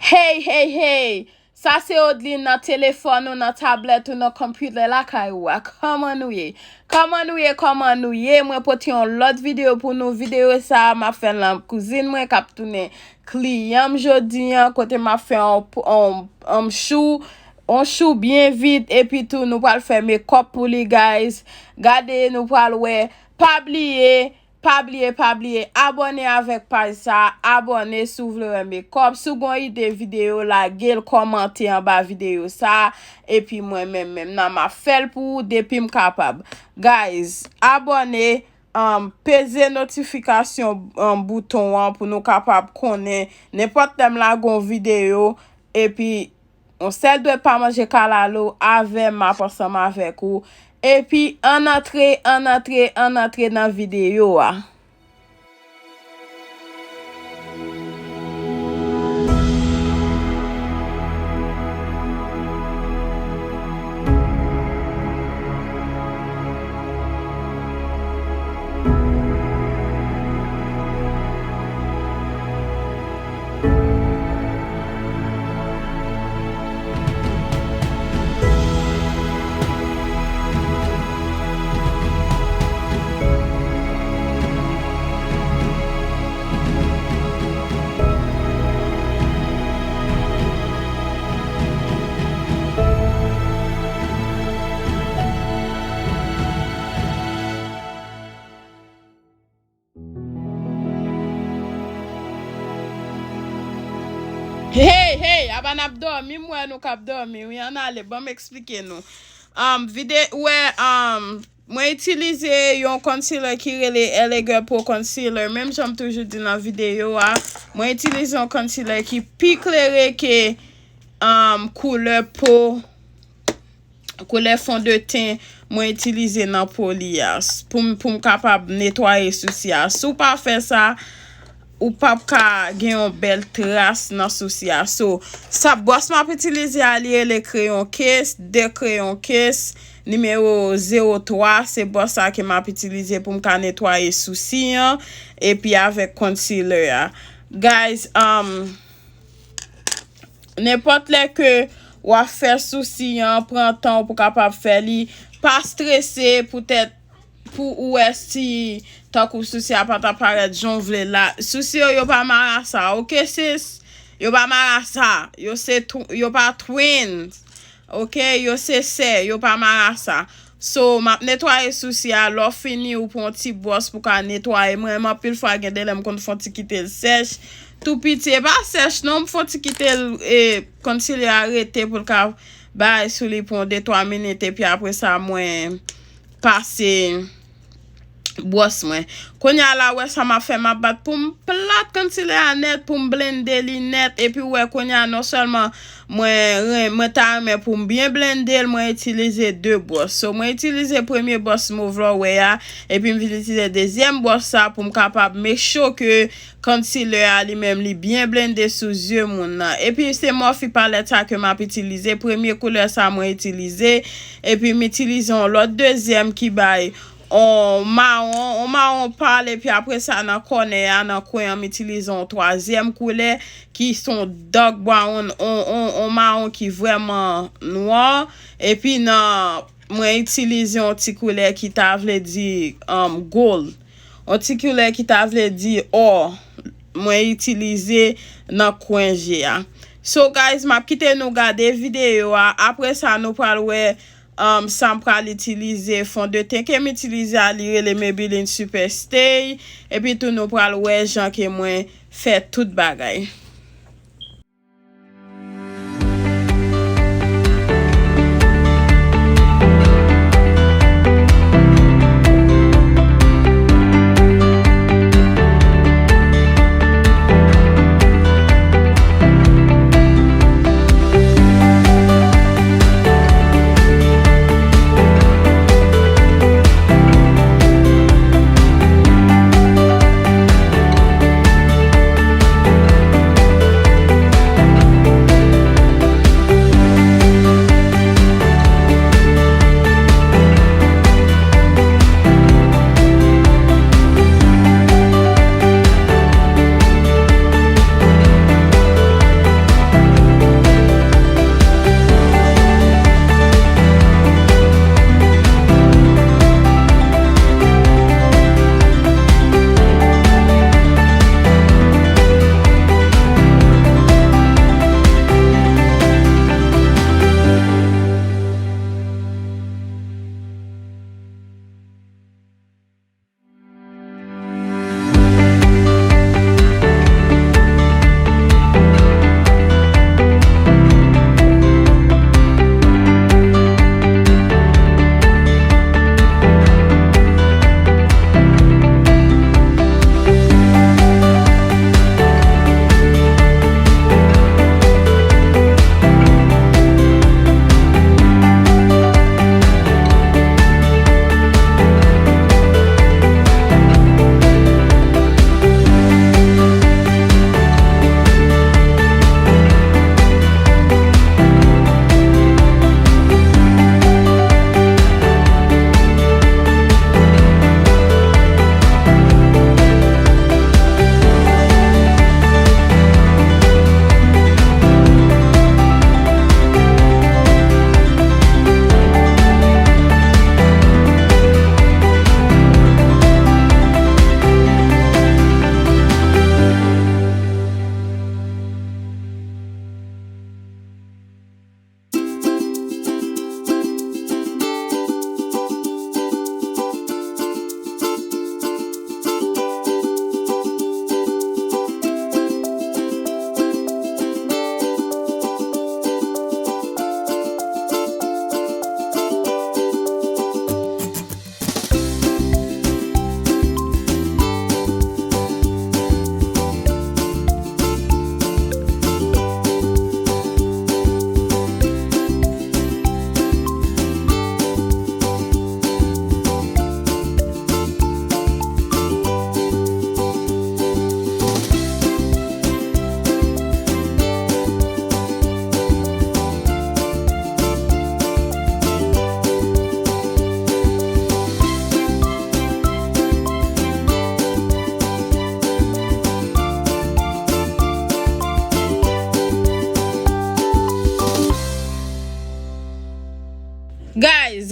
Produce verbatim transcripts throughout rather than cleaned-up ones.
Hey, hey, hey! Sa se Odlin nan telefòn ou, nan tablèt ou, nan konpitè lakay ou a. Kòman nou ye? Kòman nou ye? Kòman nou ye? Mwen pote yon lòt videyo pou nou. Videyo sa a, m ap fè l nan kouzin mwen k ap tounen kliyan m jodi a, kote m ap fè yon, yon, yon chou, yon chou byen vit, epi tou nou pral fè mekòp pou li, guys. Gade, nou pral wè. Pa bliye, pa bliye, pa bliye abòne avèk paj sa a, abòne si w vle wè mekòp. Si w gen yon ide videyo, lage l, kòmante anba videyo sa a, epi mwen menm, menm nan m ap fè l pou ou depi m kapab. Guys, abòne, um, peze notifikasyon, um, bouton an pou nou kapab konnen nenpòt lè m lage yon videyo, epi yon sèl dwèt pa manje kalalou, avè m, m ap ansanm avèk ou. Epi, ann antre, ann antre, ann antre nan videyo a. Hey, hey, aba n ap dòmi, m wè nou k ap dòmi, wi, ann ale, ban m eksplike nou. Um, vide, wè, um, mwen itilize yon concealer ki rele L A Girl Pro Concealer, menm jan m toujou di nan videyo a, mwen itilize yon concealer ki pi klere ke, um, koulè po koulè fondeten mwen itilize nan po li a, s-, pou m, pou m kapab netwaye sousi a. Si w pa fè sa, ou p ap ka gen yon bèl tras nan sousi a. So, sa bwòs m ap itilize a, li rele Crayon Kiss, de Crayon Kiss, nimewo zewo twa, se bwòs sa ke m ap itilize pou m ka netwaye sousi an, epi avèk concealer a. Guys, um, Nenpòt lè ke w ap fè sousi an, pran tan w pou kapab fè li. Pa strese poutèt pou ou wè si tankou sousi a pa ta parèt jan w vle la. Sousi yo, yo pa marasa, oke, sis? Yo pa marasa. Yo se tw-, yo pa twins. Oke, yo se sè, yo pa marasa. So, m ap netwaye sousi a. Lè w fini, ou pran yon ti bwòs pou ka netwaye. Mwen menm, anpil fwa, gen de lè m konn fè yon ti kite l sèch. Tou piti, e pa sèch non, m fè yon ti kite l, e, concealer a rete pou l ka bay sou li pou yon de twa minit, epi apre sa, mwen pase bwòs mwen. Kounye a la, wè sa m ap fè, m ap bat pou m plat concealer a nèt, pou m blende li nèt, epi w wè kounye a, non sèlman mwen ren-, mwen ta renmen pou m byen blende l, mwen itilize de bwòs. So, mwen itilize premye bwòs Mauve L'Or a, epi m vin itilize dezyèm bwòs sa pou m kapab make sure ke concealer a li menm li byen blende sou zye moun nan. Epi se Morphe palette sa ke m ap itilize. Premye koulè sa mwen itilize. Epi m itilize yon lòt dezyèm ki bay on mawon, on mawon pal, epi apre sa nan kònè a, nan kwen an, m itilize on twazyèm koulè ki se on dark brown, on, on, on mawon ki vrèman nwa. Epi nan, mwen itilize on ti koulè ki ta vle di, um, gold. On ti koulè ki ta vle di or. Mwen itilize nan kwen je a. So, guys, m ap kite nou gade videyo a. Apre sa, nou pral wè, um, sa m pral itilize. Fondeten ke m itilize a, li rele Maybelline Superstay. Epi tou, nou pral wè jan ke mwen fè tout bagay.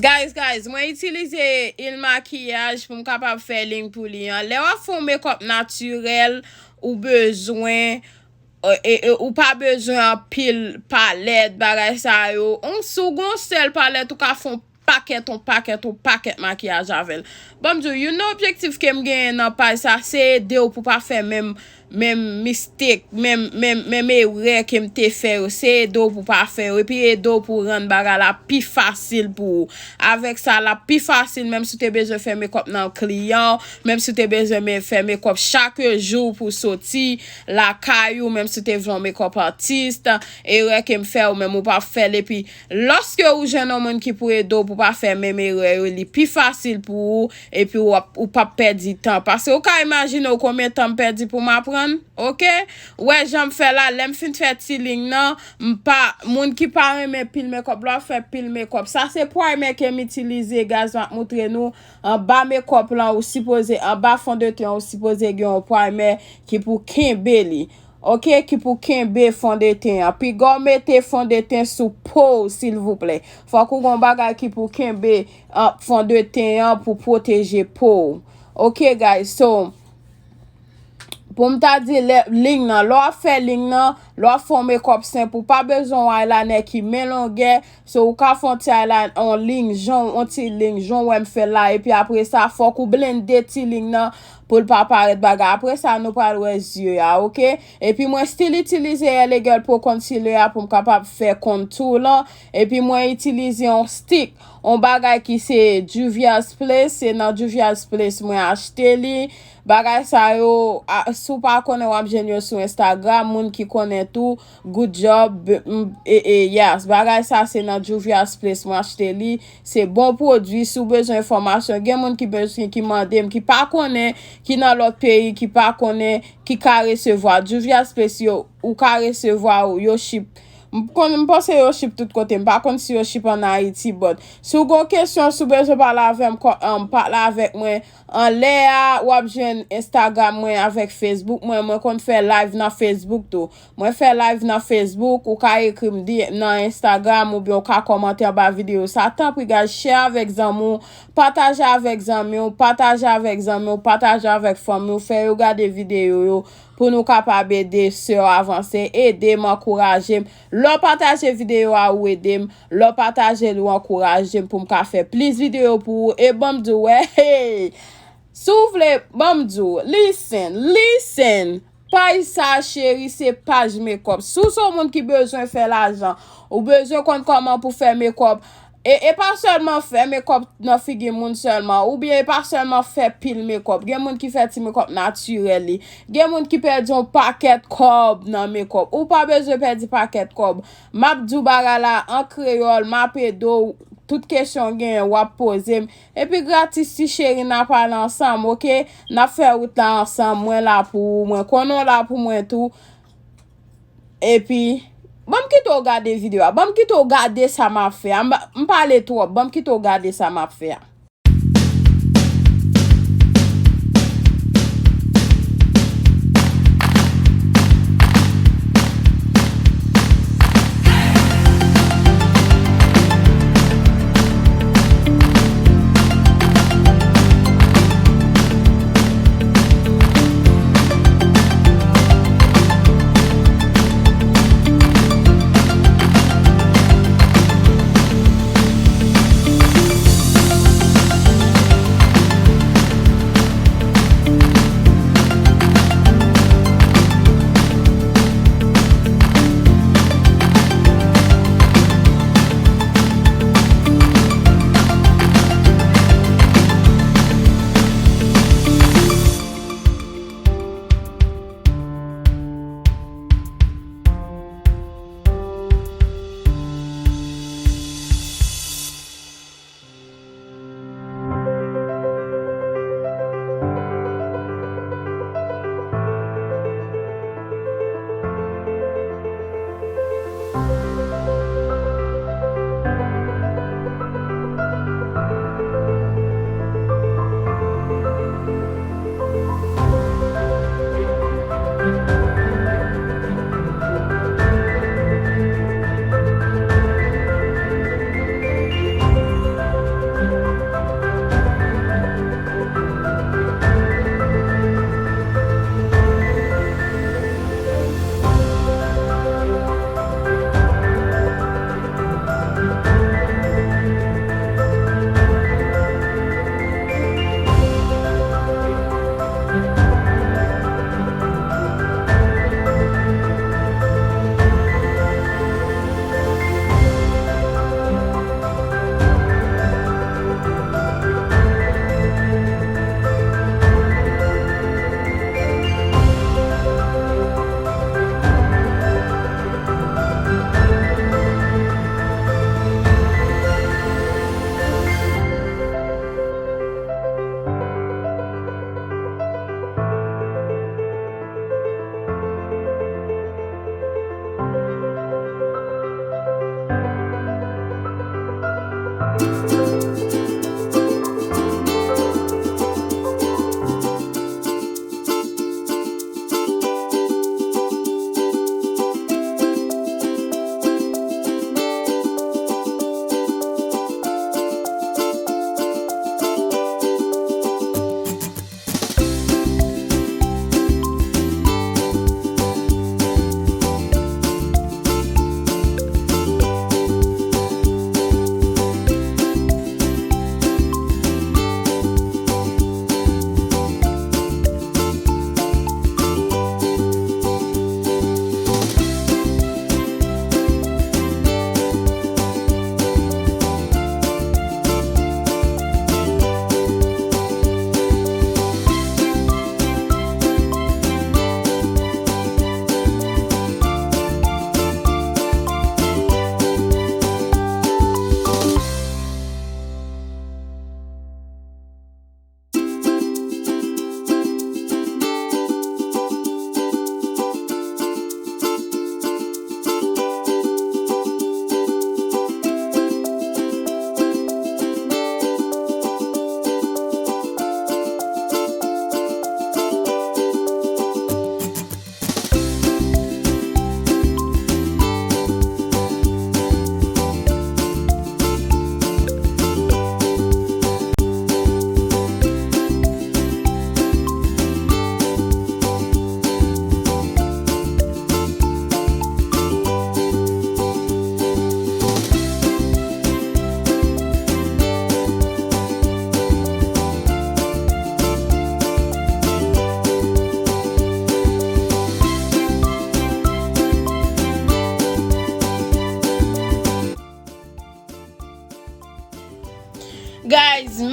Guys, guys, mwen itilize il makiyaj pou m kapab fè liy pou li an. Lè w ap fè yon makeup natirèl, ou bezwen, e, e, e, ou pa bezwen anpil palèt, bagay sa yo. On, si w gon sèl palèt, ou ka fè yon pakèt, on pakèt, on pakèt makiyaj avè l. Ban m di w, youn nan objektif ke m genyen nan paj sa, se ede w pou w pa fè menm, menm mistake, menm, menm, menm erè ke m te fè yo. Se ede w pou w pa fè yo, epi ede w pou w rann bagay la pi fasil pou ou. Avèk sa, l ap pi fasil, menm si w te bezwen fè makeup nan kliyan, menm si w te bezwen me-, fè makeup chak jou pou w soti lakay ou, menm si w te vle yon makeup artist, erè ke m fè, ou menm ou p ap fè l, epi lòske ou jwenn yon moun ki pou ede w pou w pa fè menm erè yo, li pi fasil pou ou, epi w ap, ou p ap pèdi tan. Paske ou ka imajine w konbyen tan m pèdi pou m aprann, oke? Ou wè jan m fè la, lè m fin fè ti liy nan, m pa, moun ki pa renmen pil makeup, lè w ap fè pil makeup. Sa se primer ke m itilize, guys, m ap moutre nou. Anba makeup lan, ou sipoze, anba fondeten an, ou sipoze gen yon primer ki pou kenbe li. Oke, ki pou kenbe fondeten an. Piga w mete fondeten sou po w, silvouplè. Fòk ou gon bagay ki pou kenbe, ah, fondeten an pou pwoteje po w. Oke, guys, so, pou m ta di lè, liy nan, lè w ap fè liy nan, lè w ap fè yon makeup senp, ou pa bezwen yon eyeliner ki men longè, so ou ka fè yon ti eyeliner, yon liy jan, yon ti liy jan w wè m fè la, epi apre sa, fòk ou blende ti liy nan pou l pa parèt bagay. Apre sa, nou pral wè zye a, oke? Epi mwen still itilize Elegant Pro Concealer a pou m kapab fè contour lan. Epi mwen itilize yon stick, yon bagay ki se Juvia's Place, se nan Juvia's Place mwen achte li. Bagay sa yo, a, si w pa konnen, w ap jwenn yo sou Instagram. Moun ki konnen tou, good job. B-, m, e, e, yes, bagay sa se nan Juvia's Place mwen achte li. Se bon pwodui. Si w bezwen enfòmasyon, gen moun ki bezwen, ki mande m, ki pa konnen, ki nan lòt peyi, ki pa konnen, ki ka resevwa. Juvia's Place yo, ou ka resevwa, yo ship. M konn, m panse yo ship tout kote. M pa konn si yo ship ann Ayiti, but si w gon kesyon, si w bezwen pale avè m, kò, um, pale avèk mwen. Anlè a, w ap jwenn Instagram mwen avèk Facebook mwen. Mwen konn fè live nan Facebook tou. Mwen fè live nan Facebook, ou ka ekri m di-, nan Instagram, oubyen ou ka kòmante anba videyo sa. Tanpri, guys, share avèk zanmi w, pataje avèk zanmi w, pataje avèk zanmi w, pataje avèk fanmi w, fè yo gade videyo yo pou nou kapab ede sè w avanse, ede m, ankouraje m. Lè w pataje videyo a, ou ede m. Lè w pataje l, ou ankouraje m pou m ka fè plis videyo pou ou. E ban m di w, wè, hey! Si w vle, ban m di w, listen, listen! Paj sa, cheri, se paj makeup. Si w se yon moun ki bezwen fè lajan, ou bezwen konn kòman pou fè makeup, e, e pa sèlman fè makeup nan figi moun sèlman, oubyen e pa sèlman fè pil makeup. Gen moun ki fè ti makeup natirèl li. Gen moun ki pèdi yon pakèt kòb nan makeup. Ou pa bezwen pèdi pakèt kòb. M ap di w bagay la an kreyòl, m ap ede w. Tout kesyon w genyen, w ap poze m. Epi gratis, ti cheri, n a pale ansanm, oke? N ap fè wout la ansanm. Mwen la pou ou, mwen konnen w la pou mwen tou. Epi, ban m kite w gade videyo a. Ban m kite w gade sa m ap fè a. M, m pale twòp. Ban m kite w gade sa m ap fè a.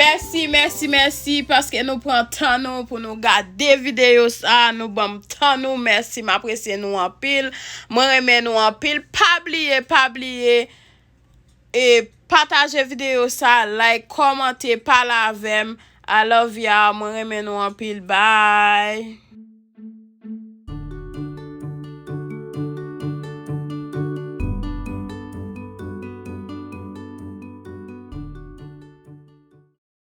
Mèsi, mèsi, mèsi, paske nou pran tan nou pou nou gade videyo sa, nou ban m tan nou, mèsi, m apresye nou anpil, mwen renmen nou anpil, pa bliye, pa bliye, e pataje videyo sa, like, kòmante, pale avè m, I love y'all, mwen renmen nou anpil, bye.